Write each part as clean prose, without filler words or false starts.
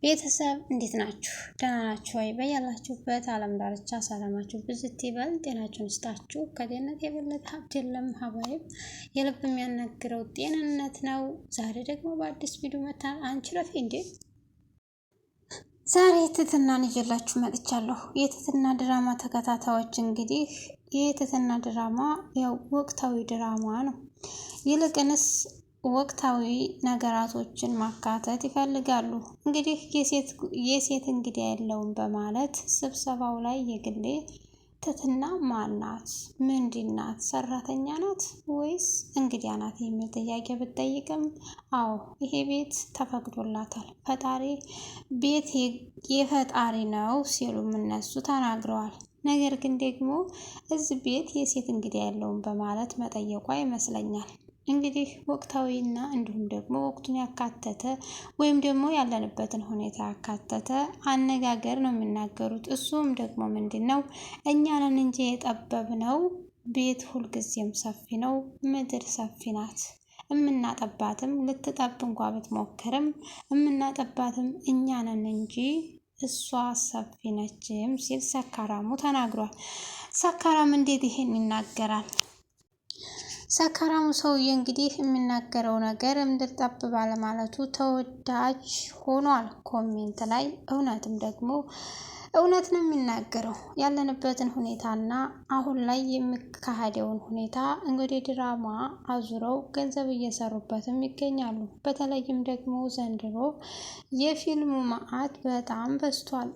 ቤተሰብ እንዴት ናችሁ? ደህና ናችሁ ወይ? በያላችሁበት ዓለም ዳርቻ ሰላማችሁ ብዝት ይበል፣ ጤናችሁን ይስጣችሁ። ከጤንነት የበለጠ ሀብት የለም። ሀባይብ የልብ የሚያናግረው ጤንነት ነው። ዛሬ ደግሞ በአዲስ ቪዲዮ መታ አንቺ ረፊ እንዴ ዛሬ ትህትናን ይዤላችሁ መጥቻለሁ። የትህትና ድራማ ተከታታዮች እንግዲህ የትህትና ድራማ ያው ወቅታዊ ድራማ ነው። ይልቅንስ ወቅታዊ ነገራቶችን ማካተት ይፈልጋሉ። እንግዲህ የሴት እንግዳ የለውም በማለት ስብሰባው ላይ የግሌ ትትና ማናት? ምንድን ናት? ሰራተኛ ናት ወይስ እንግዳ ናት የሚል ጥያቄ ብትጠይቅም፣ አዎ ይሄ ቤት ተፈቅዶላታል፣ ፈጣሪ ቤት የፈጣሪ ነው ሲሉም እነሱ ተናግረዋል። ነገር ግን ደግሞ እዚህ ቤት የሴት እንግዳ የለውም በማለት መጠየቋ ይመስለኛል። እንግዲህ ወቅታዊና እንዲሁም ደግሞ ወቅቱን ያካተተ ወይም ደግሞ ያለንበትን ሁኔታ ያካተተ አነጋገር ነው የሚናገሩት። እሱም ደግሞ ምንድን ነው እኛንን እንጂ የጠበብነው ቤት ሁልጊዜም ሰፊ ነው፣ ምድር ሰፊ ናት። እምናጠባትም ልትጠብ እንኳ ብትሞክርም እምናጠባትም እኛንን እንጂ እሷ ሰፊ ነችም ሲል ሰካራሙ ተናግሯል። ሰካራም እንዴት ይሄን ይናገራል? ሰካራሙ ሰውዬ እንግዲህ የሚናገረው ነገር ምድር ጠብ ባለማለቱ ተወዳጅ ሆኗል comment ላይ። እውነትም ደግሞ እውነት ነው የሚናገረው ያለንበትን ሁኔታና አሁን ላይ የሚካሄደውን ሁኔታ እንግዲህ ድራማ አዙረው ገንዘብ እየሰሩበትም ይገኛሉ። በተለይም ደግሞ ዘንድሮ የፊልሙ መዓት በጣም በዝቷል።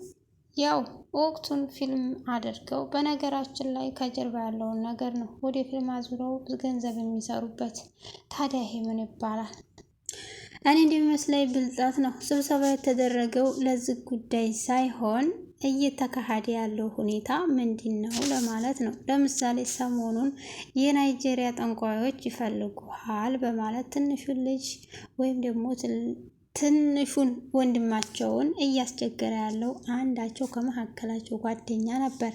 ያው ወቅቱን ፊልም አድርገው በነገራችን ላይ ከጀርባ ያለውን ነገር ነው ወደ ፊልም አዙረው ገንዘብ የሚሰሩበት። ታዲያ ይሄ ምን ይባላል? እኔ እንደሚመስለኝ ብልጠት ነው። ስብሰባ የተደረገው ለዚህ ጉዳይ ሳይሆን እየተካሄደ ያለው ሁኔታ ምንድን ነው ለማለት ነው። ለምሳሌ ሰሞኑን የናይጄሪያ ጠንቋዮች ይፈልጉሃል በማለት ትንሹን ልጅ ወይም ደግሞ ትንሹን ወንድማቸውን እያስቸገረ ያለው አንዳቸው ከመካከላቸው ጓደኛ ነበር።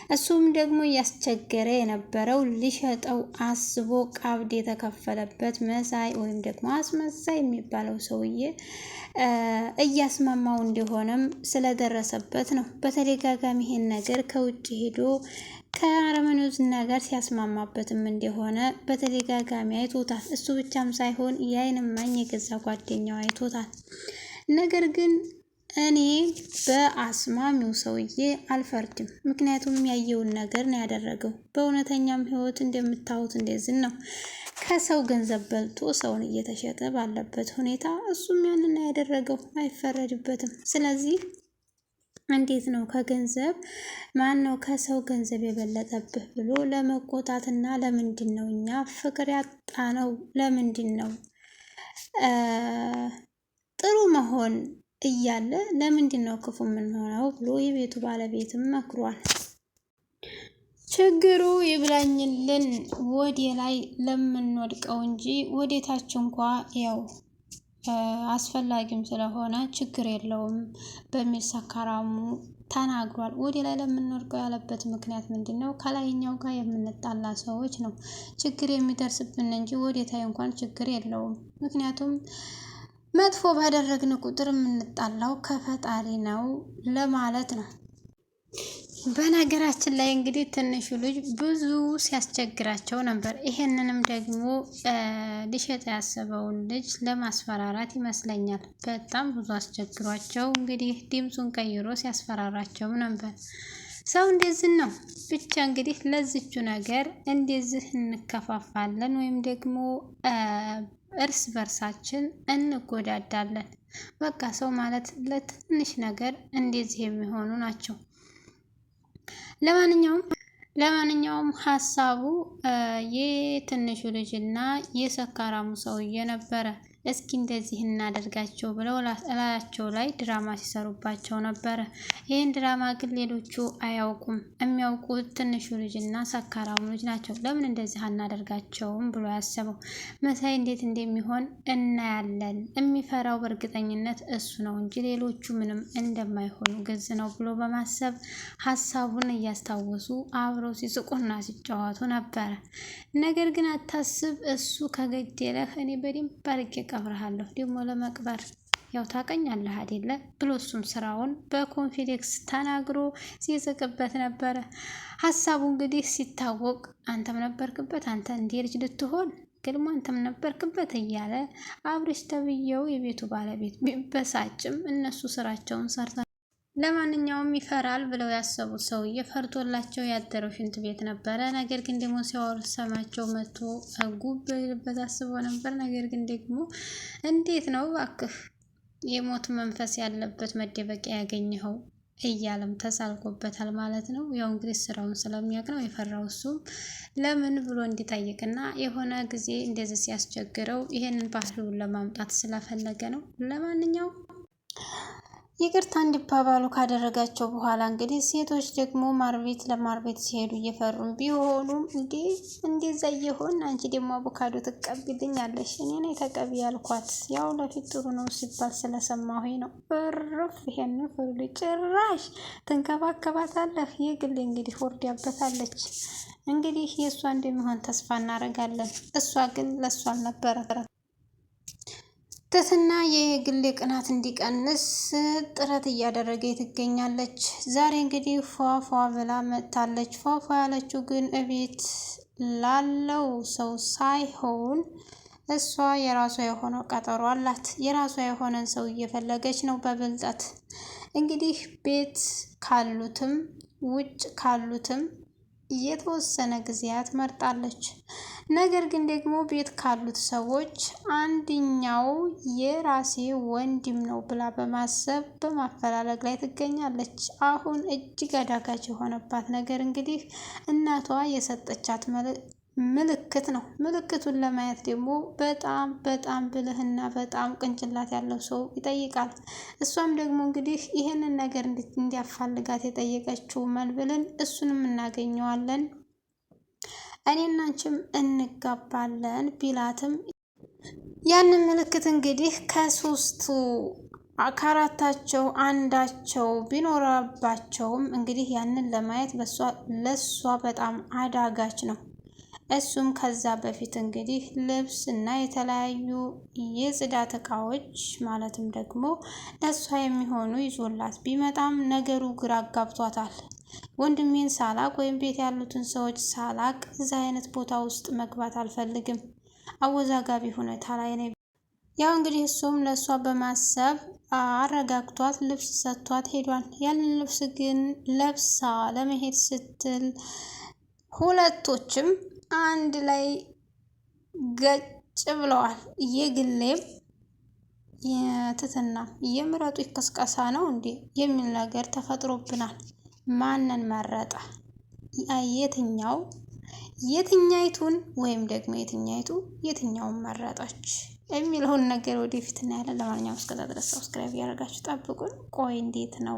እሱም ደግሞ እያስቸገረ የነበረው ሊሸጠው አስቦ ቀብድ የተከፈለበት መሳይ ወይም ደግሞ አስመሳይ የሚባለው ሰውዬ እያስማማው እንደሆነም ስለደረሰበት ነው። በተደጋጋሚ ይሄን ነገር ከውጭ ሄዶ ከአረመኔው ዝና ጋር ሲያስማማበትም እንደሆነ በተደጋጋሚ አይቶታል። እሱ ብቻም ሳይሆን የዓይን እማኝ የገዛ ጓደኛው አይቶታል። ነገር ግን እኔ በአስማሚው ሰውዬ አልፈርድም። ምክንያቱም ያየውን ነገር ነው ያደረገው። በእውነተኛም ሕይወት እንደምታዩት እንደዚህ ነው። ከሰው ገንዘብ በልቶ ሰውን እየተሸጠ ባለበት ሁኔታ እሱም ያንን ያደረገው አይፈረድበትም። ስለዚህ እንዴት ነው ከገንዘብ ማን ነው ከሰው ገንዘብ የበለጠብህ ብሎ ለመቆጣትና ለምንድን ነው እኛ ፍቅር ያጣነው? ለምንድን ነው ጥሩ መሆን እያለ ለምንድን ነው ክፉ የምንሆነው ብሎ የቤቱ ባለቤትም መክሯል። ችግሩ ይብላኝልን ወደ ላይ ለምንወድቀው እንጂ ወዴታች እንኳ ያው አስፈላጊም ስለሆነ ችግር የለውም በሚል ሰካራሙ ተናግሯል። ወደ ላይ ለምንወድቀው ያለበት ምክንያት ምንድን ነው? ከላይኛው ጋር የምንጣላ ሰዎች ነው ችግር የሚደርስብን እንጂ ወዴታይ እንኳን ችግር የለውም። ምክንያቱም መጥፎ ባደረግን ቁጥር የምንጣላው ከፈጣሪ ነው ለማለት ነው። በነገራችን ላይ እንግዲህ ትንሹ ልጅ ብዙ ሲያስቸግራቸው ነበር። ይሄንንም ደግሞ ሊሸጥ ያሰበውን ልጅ ለማስፈራራት ይመስለኛል። በጣም ብዙ አስቸግሯቸው እንግዲህ ድምፁን ቀይሮ ሲያስፈራራቸው ነበር። ሰው እንደዚህ ነው ብቻ እንግዲህ ለዝቹ ነገር እንደዚህ እንከፋፋለን ወይም ደግሞ እርስ በርሳችን እንጎዳዳለን። በቃ ሰው ማለት ለትንሽ ነገር እንደዚህ የሚሆኑ ናቸው። ለማንኛውም ለማንኛውም ሀሳቡ የትንሹ ልጅና የሰካራሙ ሰውዬ ነበረ። እስኪ እንደዚህ እናደርጋቸው ብለው እላያቸው ላይ ድራማ ሲሰሩባቸው ነበረ። ይህን ድራማ ግን ሌሎቹ አያውቁም። የሚያውቁት ትንሹ ልጅና ሰካራሙ ልጅ ናቸው። ለምን እንደዚህ አናደርጋቸውም ብሎ ያሰበው መሳይ እንዴት እንደሚሆን እናያለን። የሚፈራው በእርግጠኝነት እሱ ነው እንጂ ሌሎቹ ምንም እንደማይሆኑ ግልጽ ነው ብሎ በማሰብ ሀሳቡን እያስታወሱ አብረው ሲስቁና ሲጫወቱ ነበረ። ነገር ግን አታስብ፣ እሱ ከገደለህ እኔ በደንብ አድርጌ ቀብርሃለሁ። ደግሞ ለመቅበር ያው ታቀኛለህ አይደለ ብሎ እሱም ስራውን በ confidence ተናግሮ ሲስቅበት ነበረ። ሀሳቡ እንግዲህ ሲታወቅ አንተም ነበርክበት፣ አንተ እንዲህ ልጅ ልትሆን ግልሞ አንተም ነበርክበት እያለ አብርሽ ተብዬው የቤቱ ባለቤት ቢበሳጭም እነሱ ስራቸውን ሰርታ ለማንኛውም ይፈራል ብለው ያሰቡት ሰውዬ ፈርቶላቸው ያደረው ሽንት ቤት ነበረ። ነገር ግን ደግሞ ሲያወሩ ሰማቸው መቶ ጉብ ልበት አስቦ ነበር። ነገር ግን ደግሞ እንዴት ነው እባክህ የሞት መንፈስ ያለበት መደበቂያ ያገኘኸው እያለም ተሳልቆበታል ማለት ነው። ያው እንግዲህ ስራውን ስለሚያውቅ ነው የፈራው። እሱም ለምን ብሎ እንዲጠይቅና የሆነ ጊዜ እንደዚህ ሲያስቸግረው ይሄንን ባህሪውን ለማምጣት ስለፈለገ ነው። ለማንኛውም ይቅርታ እንዲባባሉ ካደረጋቸው በኋላ እንግዲህ ሴቶች ደግሞ ማርቤት ለማርቤት ሲሄዱ እየፈሩም ቢሆኑም እንዴ እንደዛ እየሆን አንቺ ደግሞ አቮካዶ ትቀቢልኛለሽ፣ እኔ ነኝ ተቀቢ ያልኳት፣ ያው ለፊት ጥሩ ነው ሲባል ስለሰማሁኝ ነው። እርፍ ይሄን ፍርዱ ጭራሽ ትንከባከባታለህ። የግሌ እንግዲህ ወርዳበታለች። እንግዲህ የእሷ እንደሚሆን ተስፋ እናደርጋለን። እሷ ግን ለእሷ አልነበረ። ትህትና የግሌ ቅናት እንዲቀንስ ጥረት እያደረገ ትገኛለች። ዛሬ እንግዲህ ፏፏ ብላ መጥታለች። ፏፏ ያለችው ግን እቤት ላለው ሰው ሳይሆን እሷ የራሷ የሆነ ቀጠሮ አላት። የራሷ የሆነን ሰው እየፈለገች ነው በብልጠት። እንግዲህ ቤት ካሉትም ውጭ ካሉትም የተወሰነ ጊዜያት መርጣለች። ነገር ግን ደግሞ ቤት ካሉት ሰዎች አንድኛው የራሴ ወንድም ነው ብላ በማሰብ በማፈላለግ ላይ ትገኛለች። አሁን እጅግ አዳጋች የሆነባት ነገር እንግዲህ እናቷ የሰጠቻት ምልክት ነው። ምልክቱን ለማየት ደግሞ በጣም በጣም ብልህና በጣም ቅንጭላት ያለው ሰው ይጠይቃል። እሷም ደግሞ እንግዲህ ይህንን ነገር እንዲያፋልጋት የጠየቀችው መልብልን እሱንም እናገኘዋለን እኔና አንቺም እንጋባለን ቢላትም ያንን ምልክት እንግዲህ ከሶስቱ ከአራታቸው አንዳቸው ቢኖረባቸውም እንግዲህ ያንን ለማየት ለሷ በጣም አዳጋች ነው። እሱም ከዛ በፊት እንግዲህ ልብስ እና የተለያዩ የጽዳት እቃዎች ማለትም ደግሞ ለእሷ የሚሆኑ ይዞላት ቢመጣም ነገሩ ግራ አጋብቷታል። ወንድሜን ሳላቅ ወይም ቤት ያሉትን ሰዎች ሳላቅ እዛ አይነት ቦታ ውስጥ መግባት አልፈልግም፣ አወዛጋቢ ሁኔታ ላይ ነኝ። ያው እንግዲህ እሱም ለእሷ በማሰብ አረጋግቷት ልብስ ሰጥቷት ሄዷል። ያንን ልብስ ግን ለብሳ ለመሄድ ስትል ሁለቶችም አንድ ላይ ገጭ ብለዋል። የግሌም የትትና የምረጡ ቅስቀሳ ነው እንዴ የሚል ነገር ተፈጥሮብናል። ማንን መረጠ? የትኛው የትኛይቱን ወይም ደግሞ የትኛይቱ የትኛውን መረጠች የሚለውን ነገር ወደፊት እናያለን። ለማንኛውም እስከዛ ድረስ subscribe እያደረጋችሁ ጠብቁን። ቆይ እንዴት ነው?